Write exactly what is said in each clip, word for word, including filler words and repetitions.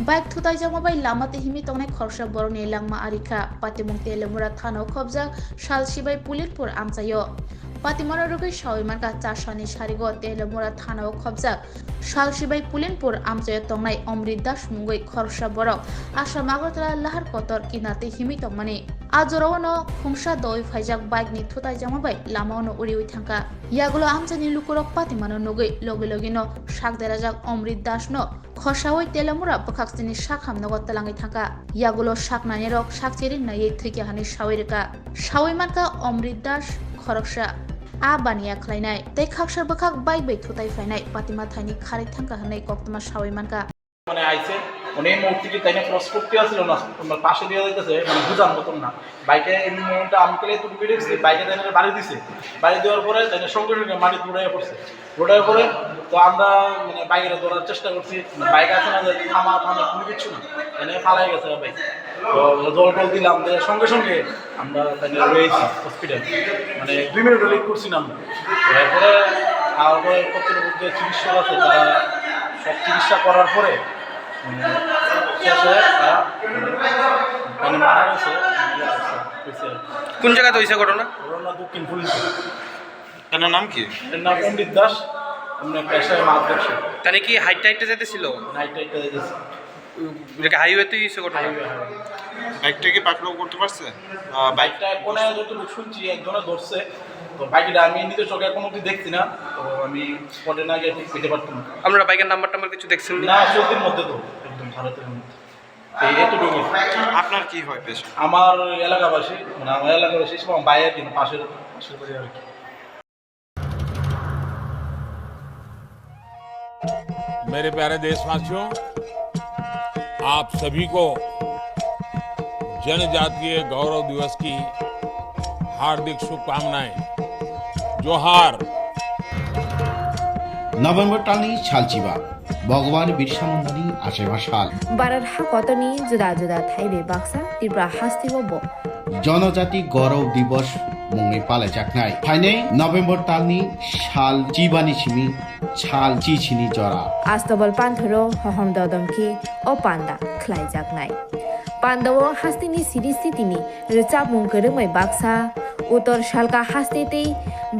Bike thutaijakma bai lama tei himwi tongnai khoroksa borokni langma ari kha. Patimung Telemura thanao khobjak Salsibai Pulinpur amchaio. Patimano rwgwi sawi mankha chasani sarigo Telemura thanao khobjak Salsibai Pulinpur amchaio tongnai Omrit Das mungwi khoroksa borok Assam Agartala lahar kotor kinatwi himwi tongmani. A jorao no khungsa doi phaijak bike ni thutaijakma bai lama ono uriwi thangkha. Yagulo amchaini lukurok patimano nugwi logi logi no sak derajak Omrit Das no khosawi Telemura bwkhak chini sak hamnogo twlangwi thangkha. Yagulo sak nainai rok sak chiri naiwi thwikha hwnwi sawi rwkha. Sawi mankha Omrit Das khoroksa a baniya khlainai tei khaksa bwkhak bike bai thutai phainai patima thaini kharwi thangkha hwnwi koktwma sawi mankha. মানে আইছে, মানে এই মুহূর্তে কি তাই না ক্রস করতে আসছিল না, আমার পাশে দিয়ে যাইতেছে, মানে বুঝার মতন না। বাইকে এই মুহূর্তে আমি পেলে একটু ভিড়ে গেছি, বাইকে তাই না বাড়ি দিছে। বাড়ি দেওয়ার পরে তাই না সঙ্গে সঙ্গে মাটি দৌড়াইয়া পড়ছে। দৌড়াইয়া পড়ে তো আমরা মানে বাইকের ধরার চেষ্টা করছি, মানে বাইক আছে না যে থামা থামা কোনো কিছু না, মানে ফালাই গেছে বাইক। তো জল টল দিলাম, দিয়ে সঙ্গে সঙ্গে আমরা তাকে রয়েছি হসপিটাল, মানে দুই মিনিট লেট করছি না আমরা। তো এরপরে আমার পরে কর্তব্য যে চিকিৎসক আছে, তারা সব চিকিৎসা করার পরে, উম, শেষে তারা, মানে, মারা গেছে। কোন জায়গাতে হয়েছে ঘটনা? ঘটনা দক্ষিণ পুলিশ। তার নাম কি? এর নাম অমৃত দাস, আমরা পেশায় মাছ ব্যবসায়ী। তাহলে কি হাইটে হাইটে যেতে ছিল? হাইটে হাইটে যেতেছে। এটা কি হাইওয়েতেই হয়েছে ঘটনা? Highway, highway. বাইকটা কি পাকড়াও করতে পারছে? আহ, বাইক বাইকটা কোনায় যতটুকু শুনছি একজনে ধরছে, তো বাকিটা আমি নিজের চোখে কোনো কিছু দেখছি না, তো আমি স্পটে না গিয়ে ঠিক পেতে পারতাম না। আপনারা বাইকের নাম্বার টাম্বার কিছু দেখছেন না? না, চলতির মধ্যে তো, একদম ভারতের মধ্যে। এই এতটুকু। আপনার কি হয় পেশা? আমার এলাকাবাসী, মানে আমার এলাকাবাসী, সব আমার বাইরে কিন্তু পাশের, পাশের বাড়ি আর কি। मेरे प्यारे देशवासियों, आप सभी को जनजातीय गौरव दिवस की हार्दिक शुभकामनाएं। जोहार। November talni salchiba, Bhagwan Birsa Mundani achaima sal. Bharat hakotorni juda juda thaibai baksa Tripura hasteo bo Jonojati Gaurav Divas mungwi palaijaknai. Phainai November talni sal chibani simi sal chichini jora. Astobal panthoro hohom dodom khe o panda khlaijaknai. Pandao hasteni siri sitini rwchapmung kwrwngbai baksa, Uttor Salka haste tei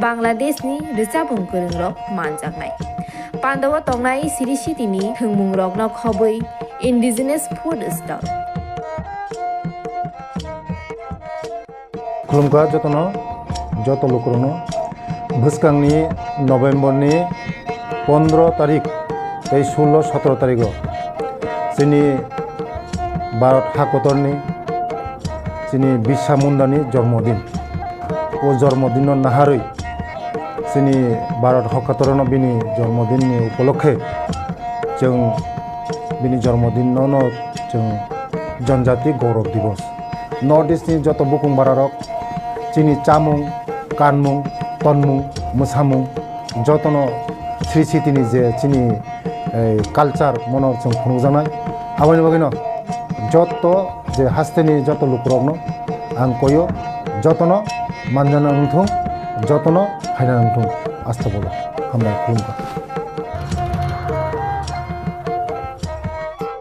Bangladeshni rwchapmung kwrwngrok manjaknai. Pandao tongnai siri sitini thwngmungrokno khobwi indigenous food stall. Khulumkha jotono, joto lukurokno. Bwskangni November ni pondro tarik tei sullo sotro tarigo chini Bharat hakotorni chini Birsa Mundani jormodin. O jormodinno naharwi chini Bharat hakotorno bini jormodinni upolokhe chwng bini jormodinno no chwng Janjati Gaurav Divas. North East ni joto bukung bararok chini chamung, kanmung, tonmung, mwsamung jotono sri sitini je chini, eh, culture mono chwng phunukjaknai. Aboni bagwino joto je hasteni joto lukurokno ang koyo jotono manjana wngthung, jotono phaina wngthung. Astobolo hambai khulumkha.